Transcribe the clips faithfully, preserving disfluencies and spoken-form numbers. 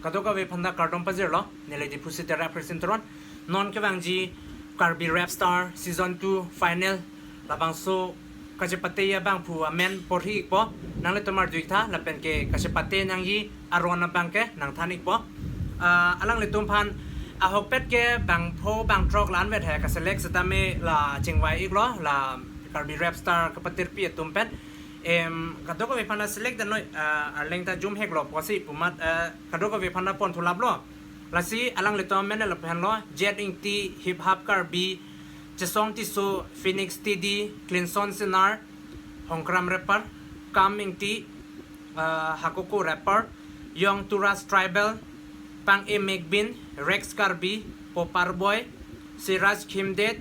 Kadokave aphanta kardom pajirlo, neli Diphu City Rap President Teron. Non kevangji Karbi Rap Star Season two final labangso kachepate abangphu amen porhi ikpo, nanglitum arju iktha, lapen ke kachepate nangji aron abang ke nangthan ikpo. Ah, alanglitum aphan ahokpet ke bangpho bangthrok la-anvet he kaselect setame la chingvai iklo, la Karbi Rap Star kapatirpi atum pen. Em, kadokave aphanta select damnoi, ah, arleng ta jum heklo pusi pu amat, ah, kadokave aphanta pon thulaplo. Lasi alanglitum amen lapu henlo: Jet Ingti, Hip Hop Karbi, Chesong Tisso, Phoenix T D, Clinson Senar, Hongkram Rapper, Kam Ingti, ah, Hakoko Rapper, Young Turas Tribal, Pang-e Megbin, Rex Karbi, Popar Boy, Siraj Khimdet,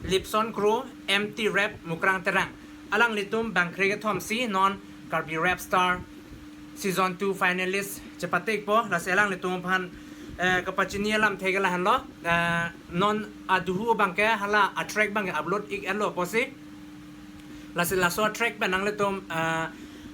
Lipson Kro, M T Rap, Mukrang Terang. Alanglitum bang krekethom si non Karbi Rap Star Season two finalist chepate ikpo, lasi alanglitum aphan, eh, kapachini alamthe ke lahenlo. Eh, non aduhu abang ke hala atrack abang ke upload ik-etlo pusi. Lasi laso atrack pen nanglitum, eh,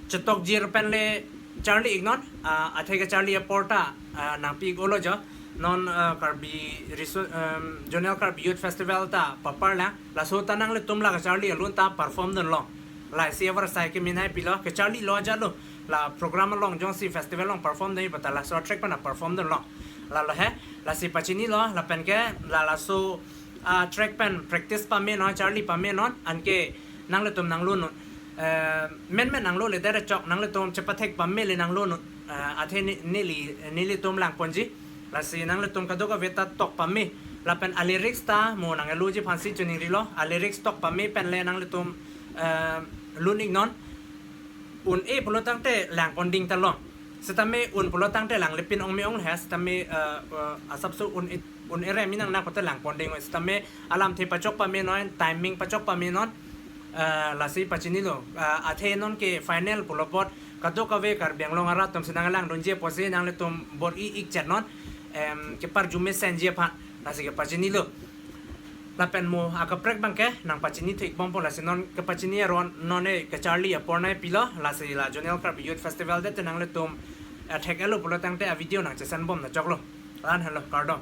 chetok jir pen le charli iknon, eh, athe kacharli apor ta, eh, nangpi ik-olo jo. Non, eh, Karbi Reso-, em, Zonal Karbi Youth Festival ta paparlang. Laso ta nanglitum la kacharli alun ta perform dunlong. Lasi avarsai ke minhai pilo, kacharlilo ajatlo. La program along jongsi festival along perform dunji pata laso atrack pen perform dunlong. Lalo he, lasi pachinilo, lapen ke la laso atrack pen practice pame non, charli pame non, anke nanglitum nanglonun. Eh, menmen nanglole dere chok, nanglitum chepathek pame le nanglonun. Eh, athe ne-, neli, nelitum langponji. Lasi nanglitum kadokave ta tok pame. Lapen alyrics ta mo nangluji aphansi choningrilo. Alyrics tok pame pen le nanglitum, eh, lun iknon. Un-e pulo tangte langpon ding ta long. Setame un pulo tangte langlepin ong me ong he, setame, eh, eh, asapso un-e, un-e re mi nang na kote langpon ding. Setame alamthe pachok pame non, timing pachok pame non. Eh, lasi pachinilo. Eh, athe non ke final pulo apot kadokave Karbi Anglong arat atum si nanglangdunji pusi nanglitum bor-i ikchet non. Em, keparju mesenji aphan. Lasi kepachinilo. Lapen mo akaprek abang ke nangpachini thu ikbompo, lasi non kepachini aron non e kacharli apor nangpilo, lasi la Zonal Karbi Youth Festival det te nanglitum, eh, thek-etlo pulo tangte avideo nangchesen bom na choklo. La-an henlo, kardom.